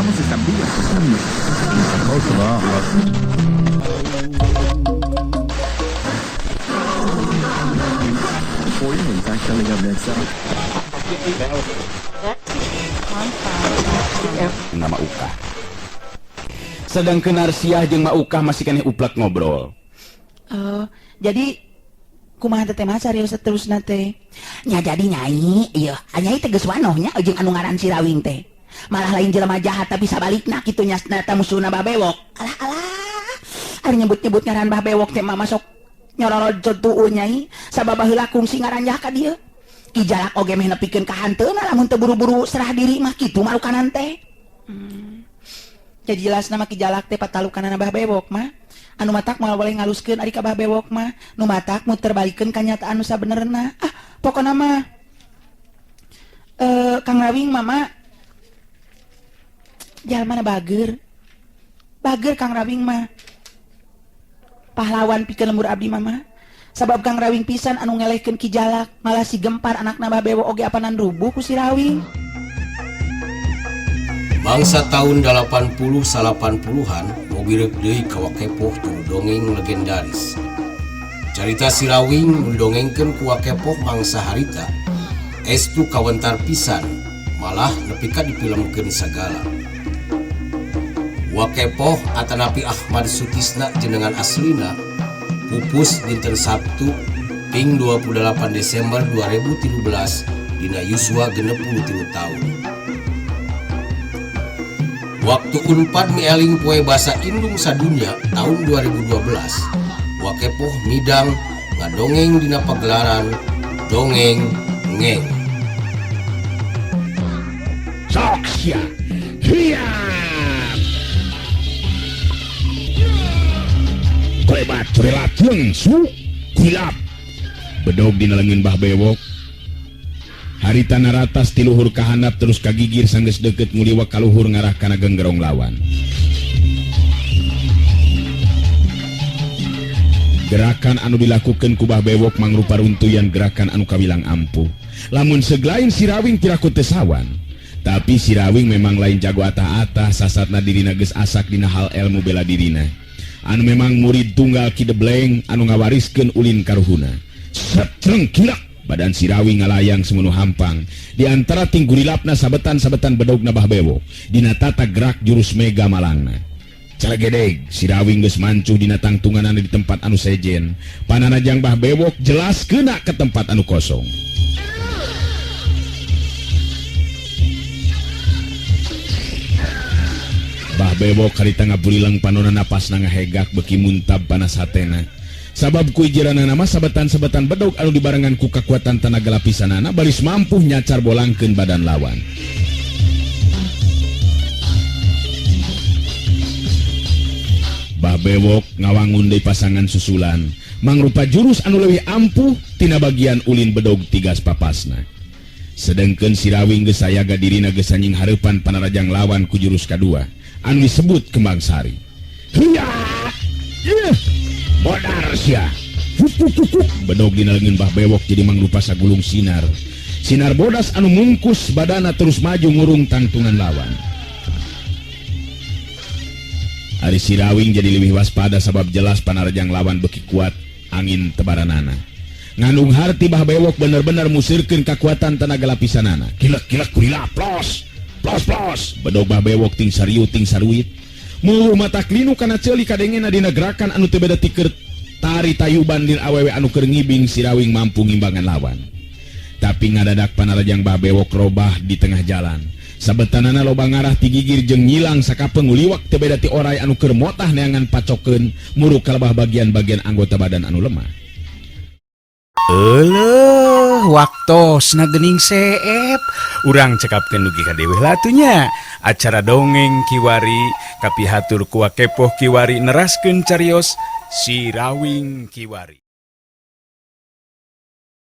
Encontramos estampillas. Nama Ukah. Sedangkan Narsiah jeung Maukah masih keneh uplak ngobrol. Oh, jadi kumaha teh mah serius terusna teh? Nya jadi, Nyai, ieu nyai teh geus wanoh nya jeung anu ngaran si Rawing teh. Malah lain jelema jahat, tapi sabalikna kitu nya, eta musuhna Bah Bewok. Alah alah. Ari nyebut-nyebut ngaran Bah Bewok teh mah masuk nyororod tuur, Nyai. Sabab baheula kungsi ngaranjah ka dieu. Ki Jalak oge meh nepikeun ka hanteuna lamun teu buru-buru serah diri mah, kitu marukanan teh. Jadi jelas nama Ki Jalak teh patalukanana Bah Bewok mah. Anu matak moal boleh ngaluskeun ari ka Bah Bewok mah. Nu matak muterbalikeun kanyataan nu sabenerna. Ah, pokona mah Kang Rawing mama jalmana bager. Bager Kang Rawing mah. Pahlawan pikeun lembur abdi mama. Sabab Kang Rawing pisan anu ngelehkeun Ki Jalak, malah si Gempar anakna Bah Bewok oge apanan rubuh ku si Rawing. Mangsa tahun 80 80-an mobil deui ka Wa Kepoh juru dongeng legendaris. Carita Sirawing nu didongengkeun ku Wa Kepoh mangsa harita estu kawentar pisan, malah nepi ka difilmkeun sagala. Wa Kepoh atanapi Ahmad Sutisna jenengan aslina pupus dinten Sabtu ping 28 Desember 2013 dina yuswa 63 tahun. Waktu Unpad mieling Poe Basa Indung Sadunya tahun 2012, Wa Kepoh midang ngadongeng dina pagelaran Dongeng Ngeng. Sok sia. Hiap. Klebat relat su kilap. Bedog dina leungeun Bah Bewok. Harita naratas ti luhur ka handap terus kagigir, sanggeus deukeut nguliwak ka luhur ngarah kana genggerong lawan. Gerakan anu dilakukan ku Bah Bewok mangrupa runtuyan gerakan anu kawilang ampuh. Lamun seglain Sirawing tiraku teu sawan. Tapi Sirawing memang lain jago atah-atah, sasatna dirina geus asak dina hal ilmu bela dirina. Anu memang murid tunggal Ki Debleng anu ngawariskeun ulin karuhuna. Setreng kilak, badan Sirawing ngalayang semunu hampang. Di antara tinggurilapna sabetan-sabetan bedog Bah Bewok. Dina tata gerak jurus mega malangna. Calegedeg, Sirawing geus mancuh dina tangtunganana di tempat anu sejen. Pananajang Bah Bewok jelas kena ke tempat anu kosong. Bah Bewok harita ngabulilang panona, napasna ngahegak beki muntab panas hatena. Sabab ku ijiranana mah sabetan-sabetan bedog anu dibarengan ku kakuatan tenaga lapisanana baris mampu nyacar bolangkeun badan lawan. Bah Bewok ngawangun deui pasangan susulan mangrupa jurus anu leuwih ampuh tina bagian ulin bedog tigas papasna. Sedengkeun Sirawing geus sayaga dirina geus anjing hareupan panarajang lawan ku jurus kadua anu disebut Kembang Sari. Hiya! Ih! Bodar sia. Fuk, fuk, fuk, fuk. Bedog dina leungeun Bah Bewok jadi mangrupa sagulung sinar. Sinar bodas anu mungkus badana terus maju ngurung tangtungan lawan. Ari Sirawing jadi lebih waspada sabab jelas panarajang lawan beki kuat angin tebaranana. Ngandung harti Bah Bewok bener-bener musirkeun kekuatan tenaga lapisanana. Kilek kilek kurila plos. Plos plos. Bedog Bah Bewok ting sariu ting saruit. Mulu mata klinu kana ceuli kadengena dina gerakan anu teu beda ti keur tari tayuban din awewe anu keur ngibing, Sirawing mampu ngimbangan lawan. Tapi ngadadak panarajang Bah Bewok robah di tengah jalan. Sabetanana loba ngarah ti gigir jeung nyilang sakapeung nguliwak teu beda ti oray anu keur motah neangan pacokeun muruk kalebah bagian-bagian anggota badan anu lemah. Eleh, waktosna geuning seep. Urang cekapkeun dugi ka dieu lah atuh nya. Acara Dongeng Kiwari kapihatur ku Wa Kepoh kiwari neraskeun carios Sirawing kiwari.